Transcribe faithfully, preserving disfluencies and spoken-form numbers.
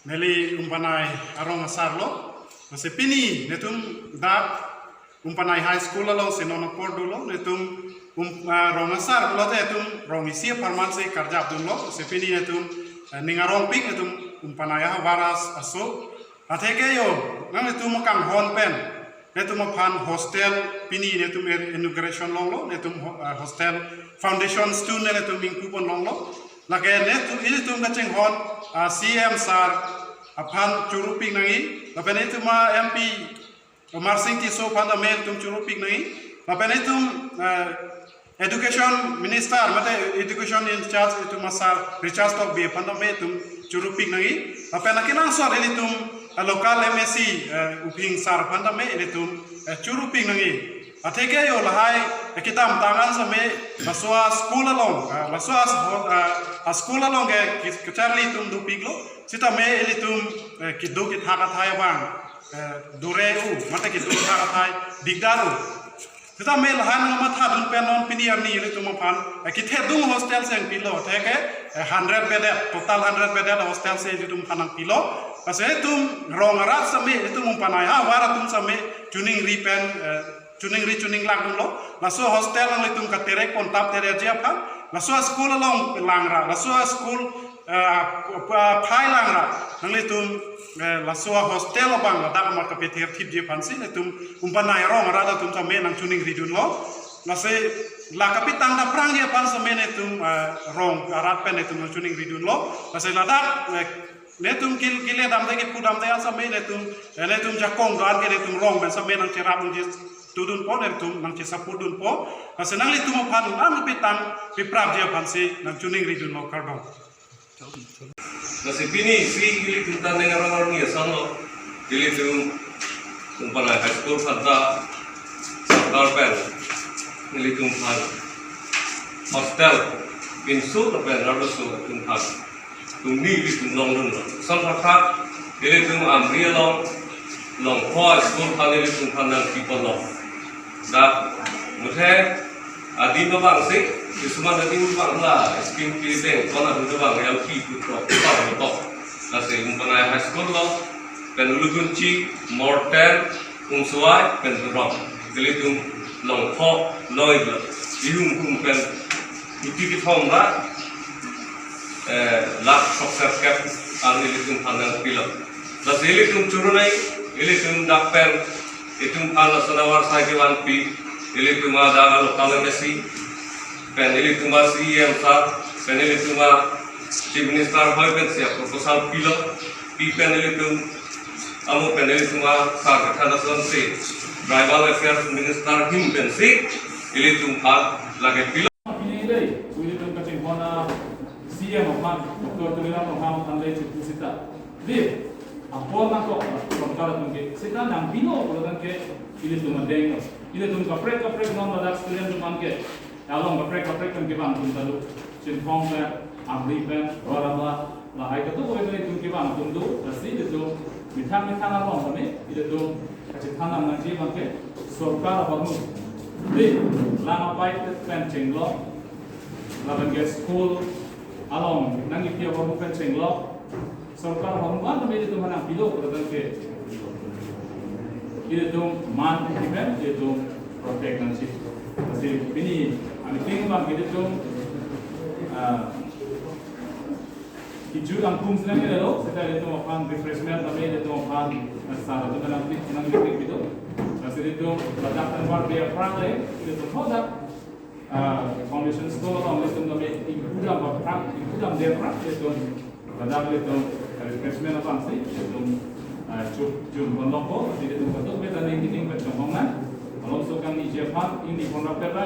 Neli Umpanai arong asar lo. Lasi pini netum dak Umpanai High School alongsi non apor dolo, netum um, ah, rong asar lo, netum rong isi apharman si karjap dunlo. Lasi pini netum, eh, ning arongpik netum Umpanai ahavar aso. Atheke yo, nanglitum akanghon pen netum aphan hostel, pini netum er-, inauguration longlo, netum ho-, ah, hostel foundation stone netum ingpu pon longlo. Lake netum, ilitum kachinghon, ah, C M sir aphan churupik nangji, lapen itum a-M P Amarsing Tisso aphan tame itum churupik nangji, lapen itum, eh, Education Minister, mate Education in charge itum asar Richard Tokbi aphan tame itum churupik nangji. Lapen akenangsot ilitum, eh, local M A C, eh, Uphing sir aphan tame ilitum, eh, churupik nangji. Atheke yo lahai, eh, kedamtang an same, laso a-school along, eh, laso a-, eh, a-school along ke ki-, kacharli itum dopiklo, sitame ilitum, eh, kedo kethak athai abang, eh, dore-o, mate kedo kethak athai dikdar-o. Sitame lahai nangmatha dun pen non pini arni ilitum aphan, eh, kethedung hostel si nangpilo, atheke, eh, hundred bedded, total hundred bedded hostel si ilitum aphan nangpilo. Lasi itum rong arat same, itum Umpanai ahavar atum same, choningri pen, eh, choningri choninglak dunlo. Laso hostel nanglitum katerek pon tap terji aphan, laso a-school along langra, laso a-school, eh, ap-, ap-, aphai langra, nanglitum, eh, laso a-hostel abang ladak amat kapether thipji aphansi netum Umpanai arong arat atum same nangchoningri dunlo. Lasi la kapetang ta prangji aphan same netum, eh, rong arat pen netum nangchoningri dunlo. Lasi ladak, eh, netum kil-, kile damde, kipu damde an same netum, eh, netum jakong do-an ke netum rong pen same nangcherap nangchetu dunpo, netum nangchesupport dunpo. Lasi nanglitum aphan un-an kapetang peprapji aphansi nangchoningri dunlo, kardom. Lasi pini si ilitum ta ning arong arni asonlo, ilitum Umpanai High School aphan ta sorkar pen ilitum aphan hostel pinso lapen arloso atum aphan tumi ilitum longdunlo. Son thakthak ilitum Amri along Longkho a-school aphan ilitum aphan nangpi ponlo. Dak muthe adim abang si, kisuman adim abang la scheme kedeng kon adim abang L P pu tok pu tok tok. Lasi Umpanai High School lo, pen Ulugunchi, Morten, Umswai pen Durong. Ilitum Longkho loi lo. Ihum hum pen iti kithom ra, eh, lakh throksep kep an ilitum aphan nangpilo. Lasi ilitum churunai, ilitum dak pen itum aphan lason avarsai kevanpi, ilitum adak a-local M A C, pen ilitum a-C E M sir, pen ilitum a-Chief Minister hoi pensi a-proposal pilo, pi pen ilitum amo pen ilitum asar kethan asonsi Tribal Affairs Minister ahin pensi ilitum aphan lake pilo. Pini dei, ilitum kachinghon a-C E M aphan, Doctor Tuliram Ronghang aphan dei chipu seta, dei, apor nangkok, sorkar atum ke, seta nangpilo pulo tangte ilitum adeng lo. Ilitum kaprek kaprek non ladak student atum an ke, along kaprek kaprek pen kevang atum ta do. Chinthong pen, Amri pen, Rorama, lahai kado kave pen itum kevang atum do, lasi ilitum methang methang along kami, ilitum kachethan nangji abang ke, sorkar ahormu, dei, lang apipe pen chenglok, lapen ke school along nangkipi ahormu pen chenglok, sorkar ahormu an kami ilitum aphan nangpilo pulo tangte ilitum man kipi pen ilitum protect nangji. Lasi pini a-meeting abang ilitum, ah, kejut angkum si nanglelo, seta ilitum aphan refreshment kami ilitum aphan, ah, sar atum nangpi, nangpi pido. Lasi ilitum ladak anwar be aphrang le, ilitum hadak, ah, foundation stone along ilitum kami ingpu dam aphrang, ingpu damde aphrang ilitum ladak ilitum refreshment aphansi ilitum, ah, chuk jun kon longpo, ilitum kadokave ta ning kiting pachonghong nang. Malomso kangniji aphan ingni pon rapet ra,